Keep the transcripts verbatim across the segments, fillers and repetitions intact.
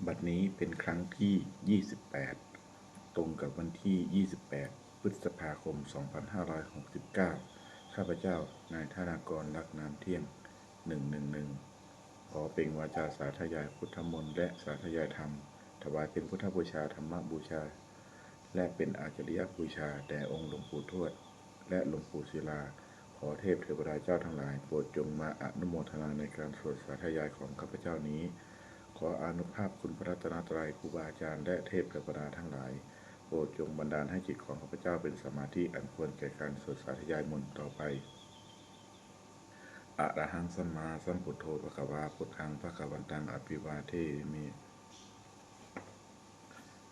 บัดนี้เป็นครั้งที่ 28 ตรงกับวันที่ 28 พฤษภาคม 2569 ข้าพเจ้า นายธนากร ลักษณ์นามเที่ยง หนึ่งหนึ่งหนึ่ง ขอเปล่งวาจาสาธยายพุทธมนต์และสาธยายธรรม ถวายเป็นพุทธบูชา ธรรมบูชา และเป็นอาจริยบูชาแด่องค์หลวงปู่ทวด และหลวงปู่ศิลา ขอเทพเทวดาเจ้าทั้งหลาย โปรดจงมาอนุโมทนาในการสวดสาธยายของข้าพเจ้านี้ ขออานุภาพคุณพระรัตนตรัย ครูบาอาจารย์ และเทพเทวดาทั้งหลาย โปรดจงบันดาลให้จิตของข้าพเจ้าเป็นสมาธิอันควรแก่การสวดสาธยายมนต์ต่อไป Arahaṃ sammāsambuddho bhagavā, buddhaṃ bhagavantaṃ abhivādemi.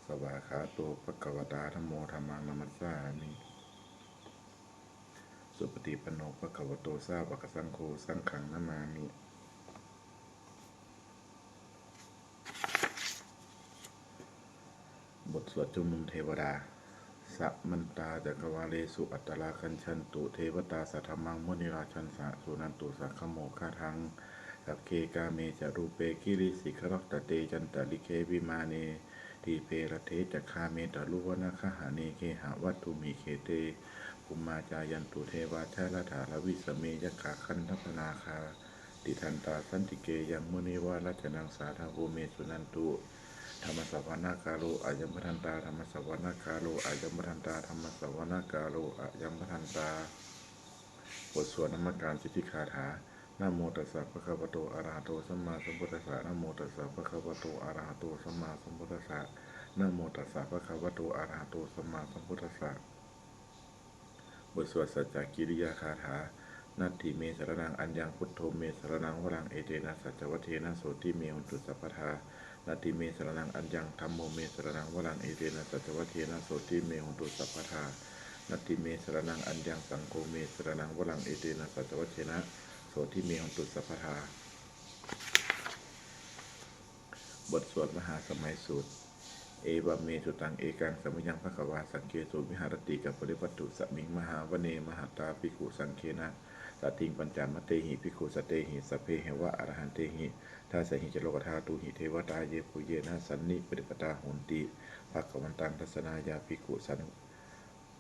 Svākkhāto bhagavatā dhammo, dhammaṃ namassāmi. Supaṭipanno bhagavato sāvakasaṅgho, saṅghaṃ namāmi. บทสวดชุมนุมเทวดา Samantā cakkavāḷesu atrāgacchantu devatā, saddhammaṃ munirājassa suṇantu saggamokkhadaṃ. Sagge kāme ca rūpe girisikharataṭe cantalikkhe vimāne, dīpe raṭṭhe ca gāme taruvanagahane gehavatthumhi khette, bhummā cāyantu devā jalathalavisame yakkhagandhabbanāgā, tiṭṭhantā santike yaṃ munivaravacanaṃ sādhavo me suṇantu. Dhammassavanakālo ayambhadantā, dhammassavanakālo ayambhadantā, dhammassavanakālo ayambhadantā. บทสวดนมการสิทธิคาถา Namo tassa bhagavato arahato sammāsambuddhassa. Namo tassa bhagavato arahato sammāsambuddhassa. Namo tassa bhagavato arahato sammāsambuddhassa. บทสวดสัจจกิริยาคาถา Natthi me saraṇaṃ aññaṃ, buddho me saraṇaṃ varaṃ, etena saccavajjena sotthi me hotu sabbadā. Natthi me saraṇaṃ aññaṃ, dhammo me saraṇaṃ varaṃ, etena saccavajjena sotthi me hotu sabbadā. Natthi me saraṇaṃ aññaṃ, saṅgho me saraṇaṃ varaṃ, etena saccavajjena sotthi me hotu sabbadā. บทสวดมหาสมัยสูตร Evaṃ me sutaṃ. Ekaṃ samayaṃ bhagavā sakkesu viharati kapilavatthusmiṃ mahāvane mahatā bhikkhusaṅghena saddhiṃ pañcamattehi bhikkhusatehi sabbeheva arahantehi. Dasahi ca lokadhātūhi devatā yebhuyyena sannipatitā honti bhagavantaṃ dassanāya bhikkhusaṅ-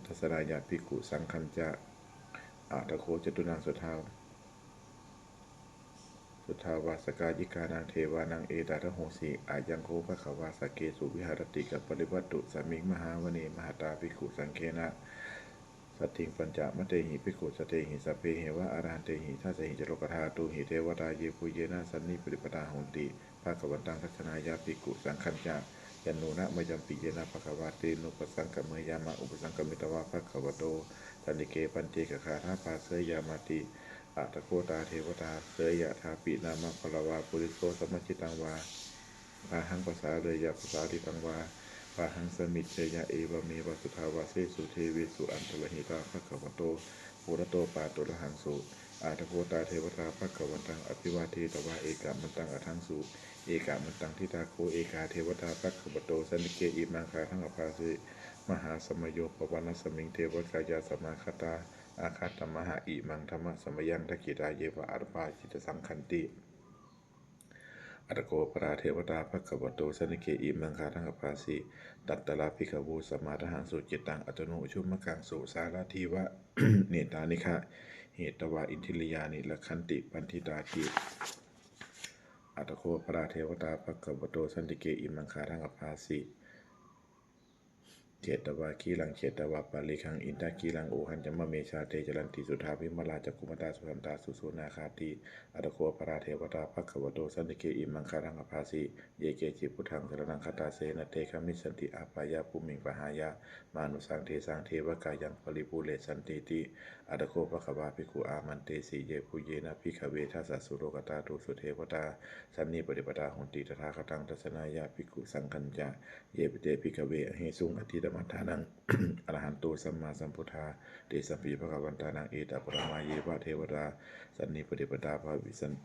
dassanāya bhikkhusaṅghañca. Atha kho catunnaṃ suddhā- suddhāvāsakāyikānaṃ devānaṃ etadahosi: Ayaṃ kho bhagavā sakkesu viharati kapilavatthusmiṃ mahāvane mahatā bhikkhusaṅghena saddhiṃ pañcamattehi bhikkhusatehi sabbeheva arahantehi. Dasahi ca lokadhātūhi devatā yebhuyyena sannipatitā honti bhagavantaṃ dassanāya bhikkhusaṅghañca. Yannūna mayampi yena bhagavā tenupasaṅkameyyāma, upasaṅkamitvā bhagavato santike paccekagāthā bhāseyyāmāti. Atha kho tā devatā seyyathāpi nāma balavā puriso sammiñjitaṃ vā bāhaṃ pasāreyya, pasāritaṃ vā bāhaṃ sammiñjeyya, evameva suddhāvāsesu devesu antarahitā bhagavato purato pāturahaṃsu. Atha kho tā devatā bhagavantaṃ abhivādetvā ekamantaṃ aṭṭhaṃsu. Ekamantaṃ ṭhitā kho ekā devatā bhagavato santike imaṃ gāthaṃ abhāsi: Mahāsamayo pavanasmiṃ, devakāyā samāgatā; āgatamha imaṃ dhammasamayaṃ, dakkhitāyeva appamāye saṅghanti. Atha kho aparā devatā bhagavato santike imaṃ gāthaṃ abhāsi: Tatra bhikkhavo samādahaṃsu, cittaṃ attano ujukamakaṃsu; sārathīva nettāni gahetvā, indriyāni rakkhanti paṇḍitāti. Atha kho aparā devatā bhagavato santike imaṃ gāthaṃ abhāsi: Chetvā khīlaṃ chetvā palighaṃ, indakhīlaṃ ohaccamanejā; te caranti suddhā vimalā, cakkhumatā sudantā susunāgāti. Atha kho aparā devatā bhagavato santike imaṃ gāthaṃ abhāsi: Ye keci buddhaṃ saraṇaṃ gatāse, na te gamissanti apāyabhūmiṃ; pahāya mānusaṃ dehaṃ, devakāyaṃ paripūressantīti. Atha kho bhagavā bhikkhū āmantesi: Yebhuyyena bhikkhave dasasu lokadhātūsu devatā sannipatitā honti tathāgataṃ dassanāya bhikkhusaṅghañca. Yepi te bhikkhave ahesuṃ atītamaddhānaṃ arahanto sammāsambuddhā, tesampi bhagavantānaṃ etaparamāyeva devatā sannipatitā bhavissanti.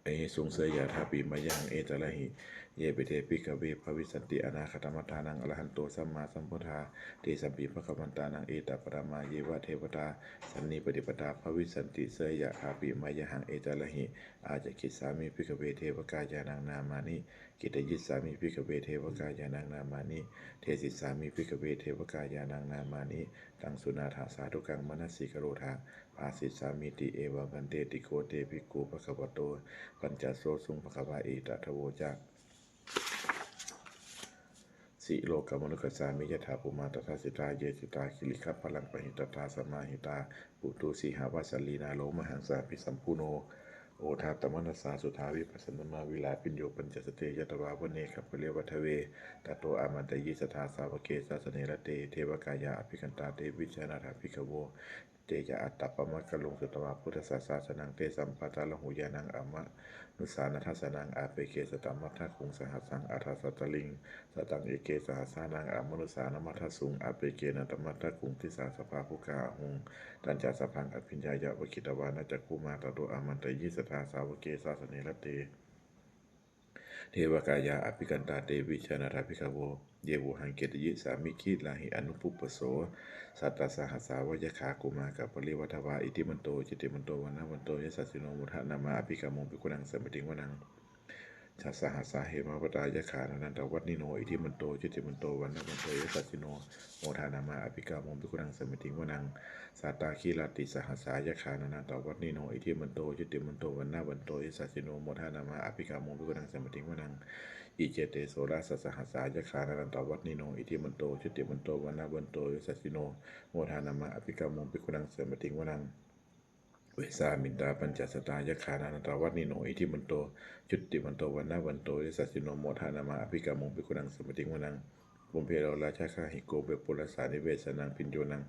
ahesuṃ, seyyathāpi mayhaṃ etarahi. Yepi te bhikkhave bhavissanti anāgatamaddhānaṃ arahanto sammāsambuddhā, tesampi bhagavantānaṃ etaparamāyeva devatā sannipatitā bhavissanti, seyyathāpi mayhaṃ etarahi. Ācikkhissāmi bhikkhave devakāyānaṃ nāmāni, kittayissāmi bhikkhave devakāyānaṃ nāmāni, desissāmi bhikkhave devakāyānaṃ nāmāni, taṃ suṇātha sādhukaṃ manasikarotha bhāsissāmīti. Evaṃ bhanteti kho te bhikkhū bhagavato paccassosuṃ. Bhagavā etadavoca: Silokamanukassāmi, yattha bhummā tadassitā; ye sitā girigabbharaṃ, pahitattā samāhitā. Puthū sīhāva sallīnā, lomahaṃsābhisambhuno; odātamanasā suddhā, vippasannamanāvilā. Bhiyyo pañcasate ñatvā, vane kāpilavatthave; tato āmantayi satthā, sāvake sāsane rate. Devakāyā abhikkantā, te vijānātha bhikkhavo; te ca ātappamakaruṃ, sutvā buddhassa sāsanaṃ. Tesampāturahu ñāṇaṃ, amanussāna dassanaṃ; appeke satamaddakkhuṃ, sahassaṃ atha sattariṃ. Sataṃ eke sahassānaṃ, amanussānamaddasuṃ; appekenantamaddakkhuṃ, disā sabbā phuṭā ahuṃ. Tañca sabbaṃ abhiññāya, vavakkhitvāna cakkhumā; tato āmantayi satthā, sāvake sāsane rate. Devakāyā abhikkantā, te vijānātha bhikkhavo; ye vohaṃ kittayissāmi, girāhi anupubbaso. Sattasahassā va yakkhā, bhummā kāpilavatthavā; iddhimanto jutimanto, vaṇṇavanto yasassino; modamānā abhikkāmuṃ, bhikkhūnaṃ samitiṃ vanaṃ. Chasahassā hemavatā, yakkhā nānattavaṇṇino; iddhimanto jutimanto, vaṇṇavanto yasassino; modamānā abhikkāmuṃ, bhikkhūnaṃ samitiṃ vanaṃ. Sātāgirā tisahassā, yakkhā nānattavaṇṇino; iddhimanto jutimanto, vaṇṇavanto yasassino; modamānā abhikkāmuṃ, bhikkhūnaṃ samitiṃ vanaṃ. Iccete soḷasasahassā, yakkhā nānattavaṇṇino; iddhimanto jutimanto, vaṇṇavanto yasassino; modamānā abhikkāmuṃ, bhikkhūnaṃ samitiṃ vanaṃ. Vessāmittā pañcasatā, yakkhā nānattavaṇṇino; iddhimanto jutimanto, vaṇṇavanto yasassino; modamānā abhikkāmuṃ, bhikkhūnaṃ samitiṃ vanaṃ. Kumbhīro rājagahiko, vepullassa nivesanaṃ; bhiyyo naṃ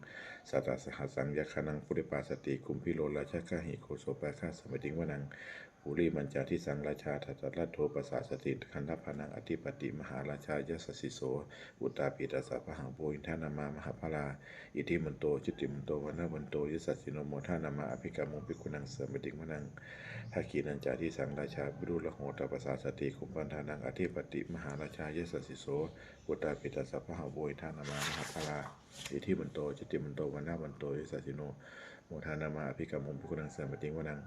satasahassaṃ, yakkhānaṃ payirupāsati; kumbhīro rājagahiko, sopāga samitiṃ vanaṃ. Purimañca disaṃ rājā, dhataraṭṭho pasāsati; gandhabbānaṃ ādhipati, mahārājā yasassi so. Puttāpi tassa bahavo, indanāmā mahabbalā; iddhimanto jutimanto, vaṇṇavanto yasassino; modamānā abhikkāmuṃ, bhikkhūnaṃ samitiṃ vanaṃ. Dakkhiṇañca disaṃ rājā, virūḷho tappasāsati; kumbhaṇḍānaṃ ādhipati, mahārājā yasassi so. Puttāpi tassa bahavo, indanāmā mahabbalā; iddhimanto jutimanto, vaṇṇavanto yasassino; modamānā abhikkāmuṃ, bhikkhūnaṃ samitiṃ vanaṃ.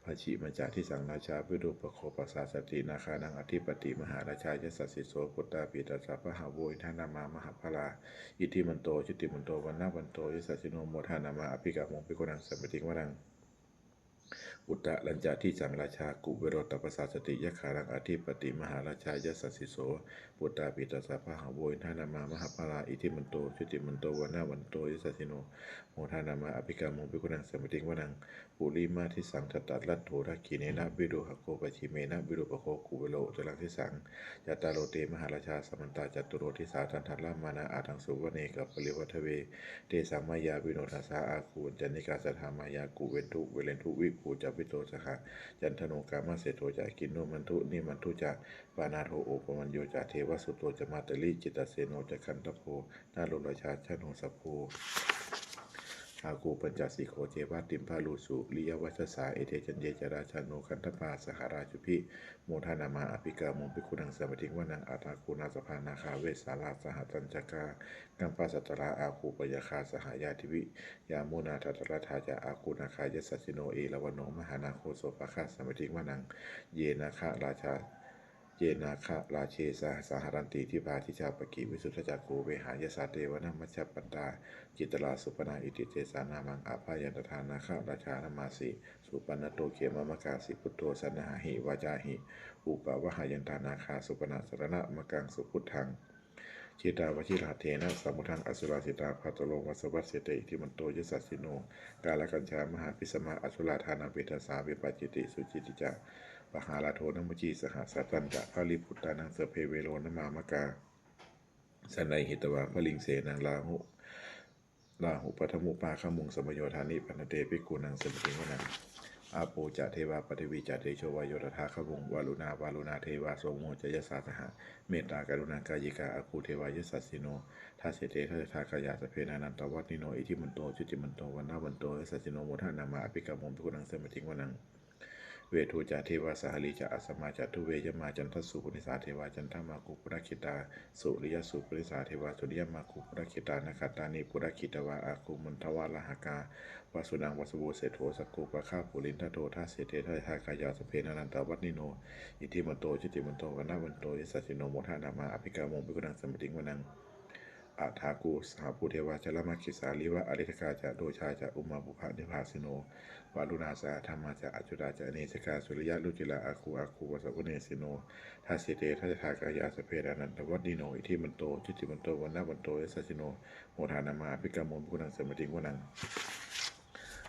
Pacchimañca disaṃ rājā, virūpakkho pasāsati; nāgānaṃ ādhipati, mahārājā yasassi so. Puttāpi tassa bahavo, indanāmā mahabbalā; iddhimanto jutimanto, vaṇṇavanto yasassino; modamānā abhikkāmuṃ, bhikkhūnaṃ samitiṃ vanaṃ. Uttarañca disaṃ rājā, kuvero tappasāsati; yakkhānaṃ ādhipati, mahārājā yasassi so. Puttāpi tassa bahavo, indanāmā mahabbalā; iddhimanto jutimanto, vaṇṇavanto yasassino; modamānā abhikkāmuṃ, bhikkhūnaṃ samitiṃ vanaṃ. Purimadisaṃ dhataraṭṭho, dakkhiṇena virūḷhako; pacchimena virūpakkho, kuvero uttaraṃ disaṃ. Cattāro te mahārājā, samantā caturo disā; daddallamānā aṭṭhaṃsu, vane kāpilavatthave. Tesaṃ māyāvino dāsā, āgū vañcanikā saṭhā; māyā kuṭeṇḍu veṭeṇḍu, viṭū ca viṭuṭo saha. Candano kāmaseṭṭho ca, kinnughaṇḍu nighaṇḍu ca; panādo opamañño ca, devasūto ca mātali; cittaseno ca gandhabbo, naḷo rājā janosabho. Āgū pañcasikho ceva, timbarū suriyavaccasā; ete caññe ca rājāno, gandhabbā saha rājubhi; modamānā abhikkāmuṃ, bhikkhūnaṃ samitiṃ vanaṃ. Athāgū nābhasā nāgā, vesālā sahatacchakā; kambalassatarā āgū, pāyāgā saha ñātibhi; yāmunā dhataraṭṭhā ca, āgū nāgā yasassino; erāvaṇo mahānāgo, sopāga samitiṃ vanaṃ. Ye nāgarājā, ye nāgarāje sahasā haranti, dibbā dijā pakkhi visuddhacakkhū; vehāyasā te vanamajjhapattā, citrā supaṇṇā iti tesa nāmaṃ. Abhayantadā nāgarājānamāsi, supaṇṇato khemamakāsi; buddho saṇhāhi vācāhi, upavhayantā nāgā; supaṇṇasaraṇamakaṃsu buddhaṃ, jitā vajirahatthena, samuddaṃ asurā sitā; bhātaro vāsavassete, iddhimanto yasassino. Kālakañjā mahābhismā, asurā dānaveghasā; vepacitti sucitti ca, pahārādo namucī saha. Satañca baliputtānaṃ, sabbe verocanāmakā; sannayhitvā baliṃ senaṃ, rāhu rāhubhaddamupāgamuṃ; samayodāni bhaddante, bhikkhūnaṃ samitiṃ vanaṃ. Āpo ca devā paṭhavī ca, tejo vāyo tadāgamuṃ; varuṇā vāruṇā devā, somo ca yasasā saha. Mettākaruṇākāyikā, āgū devā yasassino; dasete dasadhā kāyā, sabbe nānattavaṇṇino; iddhimanto jutimanto, vaṇṇavanto yasassino; modamānā abhikkāmuṃ, bhikkhūnaṃ samitiṃ vanaṃ. Veṇḍū ca devā sahalī ca asamā ca duve yamā. Candassūpanisā devā candamāgū purakkhitā. Suriyassūpanisā devā suriyamāgū purakkhitā. Nakkhattāni purakkhitvā āgū mandavalāhakā. Vasūnaṃ vāsavo seṭṭho sakkopāga purindado. Dasete dasadhā kāyā sabbe nānattavaṇṇino. Iddhimanto jutimanto vaṇṇavanto yasassino. Modamānā abhikkāmuṃ bhikkhūnaṃ samitiṃ vanaṃ. Athāgū sahabhū devā jalamaggisikhāriva. Ariṭṭhakā ca rojā ca ummāpupphanibhāsino. Varuṇā sahadhammā ca accutā ca anejakā sūleyyarucirā. Āgū āgū vāsavanesino. Dasete dasadhā kāyā sabbe nānattavaṇṇino. Iddhimanto jutimanto vaṇṇavanto yasassino. Modamānā abhikkāmuṃ bhikkhūnaṃ samitiṃ vanaṃ.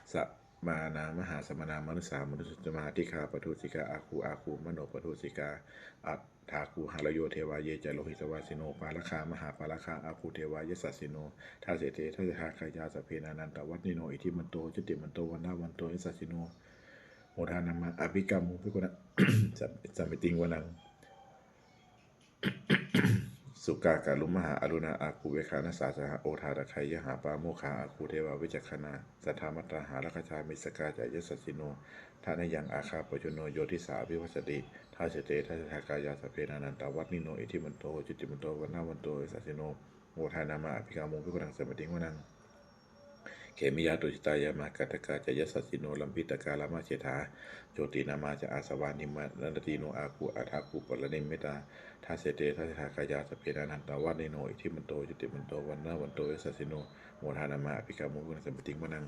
Samānā mahāsamānā mānusā mānusuttamā. Dighā paṭhasikā āgū āgū manopaṭhasikā. Athāgū harayo devā ye ca lohitavāsino. Pāragā mahāpāragā āgū devā yasassino. Dasete dasadhā kāyā sabbe nānattavaṇṇino. Iddhimanto jutimanto vaṇṇavanto yasassino. Modamānā abhikkāmuṃ bhikkhūnaṃ samitiṃ vanaṃ. Sukkā karumhā aruṇā āgū veghanasā saha. Odātagayhā pāmokkhā āgū devā vicakkhaṇā. Sadāmattā hāragajā missakā ca yasassino. Thanayaṃ āgā pajunno yo disā abhivassati. Dasete dasadhā kāyā sabbe nānattavaṇṇino. Iddhimanto jutimanto vaṇṇavanto yasassino. Modamānā abhikkāmuṃ bhikkhūnaṃ samitiṃ vanaṃ. Khemiyā tusitā yāmā kaṭṭhakā ca yasassino. Lambītakā lāmaseṭṭhā jotināmā ca āsavā. Nimmānaratino āgū athāgū paranimmitā. Dasete dasadhā kāyā sabbe nānattavaṇṇino. Iddhimanto jutimanto vaṇṇavanto yasassino. Modamānā abhikkāmuṃ bhikkhūnaṃ samitiṃ vanaṃ.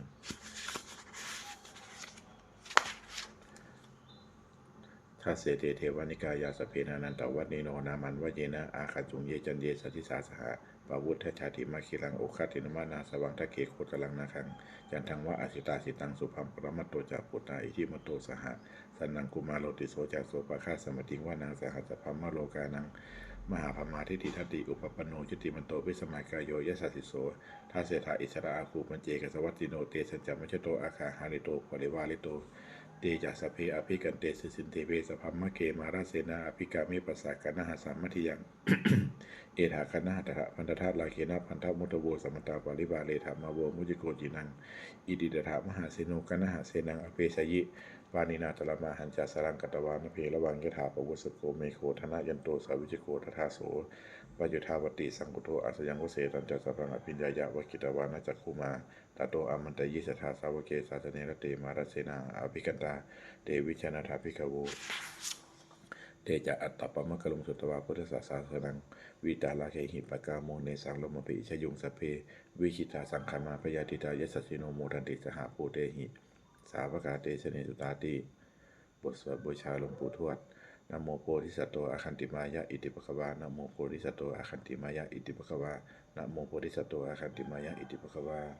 Dasete devanikāyā sabbe nānattavaṇṇino. Nāmanvayena āgañchuṃ ye caññe sadisā saha. Pavutthajātimakhīlaṃ oghatiṇṇamanāsavaṃ. Dakkhemoghataraṃ nāgaṃ candaṃva asitātitaṃ. Subhaṃ paramatto ca puttā iddhimato saha. Sanaṅkumāro tisso ca sopāga samitiṃ vanaṃ. Sahassabrahmalokānaṃ mahābrahmābhitiṭṭhati. Upapanno jutimanto bhismākāyo yasassi so. Dasettha issarā āgū paccekavasavattino. Tesañca majjhato āgā hārito parivārito. Te ca sabbe abhikkante sesinde ve sabrahmake. Mārasenā abhikkāmi passa kaṇhassa mandiyaṃ. Etha gaṇhatha bandhatha rāgena bandhamatthu vo. Samantā parivāretha mā vo muñcittha koci naṃ. Iti tattha mahāseno kaṇhasenaṃ apesayi. Pāṇinā talamāhacca saraṃ katvāna bheravaṃ. Yathā pāvussako megho thanayanto savijjuko tadā so. Payuddhāpatti saṅkuddho asayaṃvase. Tañca sabbaṃ abhiññāya vavakkhitvāna cakkhumā. Tato āmantayi satthā sāvake sāsane rate. Mārasenā abhikkantā te vijānātha bhikkhavo. Te ca ātappamakaruṃ sutvā buddhassa sāsanaṃ. Vītarāgehi pakkāmuṃ nesaṃ lomampi iñjayuṃ. Sabbe vijitasaṅgāmā bhayātītā yasassino. Modanti saha bhūtehi sāvakā te janesutāti. Bot sot bochā lwng poo Tod. Namo bodhisatto āgantimāya iti bhagavā. Namo bodhisatto āgantimāya iti bhagavā. Namo bodhisatto āgantimāya iti bhagavā.